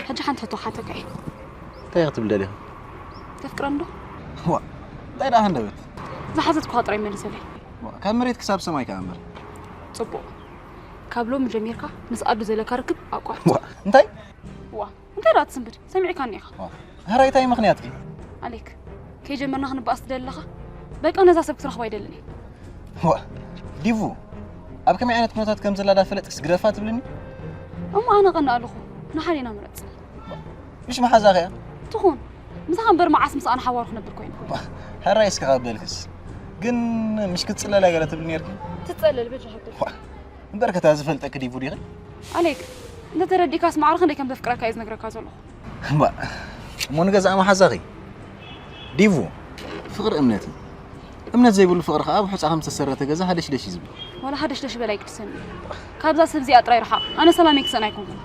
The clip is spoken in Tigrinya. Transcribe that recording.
ሕጂ ሓንቲ ሕቶ ክሓተካ እየ። እንታይ ክትብል ደሊኻ? ተፍቅረኒ ዶ? ዋ እንታይ ደኣ ሃንደበት? ዝሓተትኩኻ ጥራይ መልሰለይ። ካብ መሬት ክሳብ ሰማይ ከኣ እምበር። ጽቡቕ። ካብ ሎሚ ጀሚርካ ምስ ኣዱ ዘለካ ርክብ ኣቋርጽ። ዋ እንታይ? ዋ እንታይ ደኣ ትስንብድ? ሰሚዕካኒ ኢኻ። ሕራይ እንታይ ምኽንያትኪ? ኣሌክ፣ ከይጀመርና ክንበኣስ ትደሊ ኣለኻ? በቃ ነዛ ሰብ ክትረኽባ ኣይደልን እየ። ዋ ዲቡ፣ ኣብ ከመይ ዓይነት ኩነታት ከም ዘላ ዳፈለጥክስ ግደፋ ትብልኒ? እሞ ኣነ ቀንእ ኣለኹ። ንሓደ ኢና ምረጽ። ምሽ መሓዛኺ እያ? ትኹን። ምሳኻ እምበር መዓስ ምስኣ ንሓዋሩ ክነብር ኮይና። ሕራይ እስኪ ካብ በልክስ። ግን ምሽ ክትጽለላ ገለ ትብል ነርኪ? ትጸለል በጃኻ። እምበር ከታ ዝፈልጠኪ ዲቡ ዲኺ? ኣሌክ፣ እንተተረዲእካስ ማዕረ ክንደይ ከም ዘፍቅረካ እየ ዝነግረካ ዘለኹ። እምባ እሞ ንገዛእ መሓዛኺ ዲቡ፣ ፍቕሪ እምነት እዩ። እምነት ዘይብሉ ፍቕሪ ከዓ ኣብ ሑፃ ከም ዝተሰረተ ገዛ ሃደሽደሽ እዩ ዝብል። ዋላ ሃደሽደሽ በል ኣይቅድሰኒ። ካብዛ ሰብ እዚኣ ጥራይ ርሓቕ። ኣነ ሰላመይ ክስእን ኣይኮንኩን።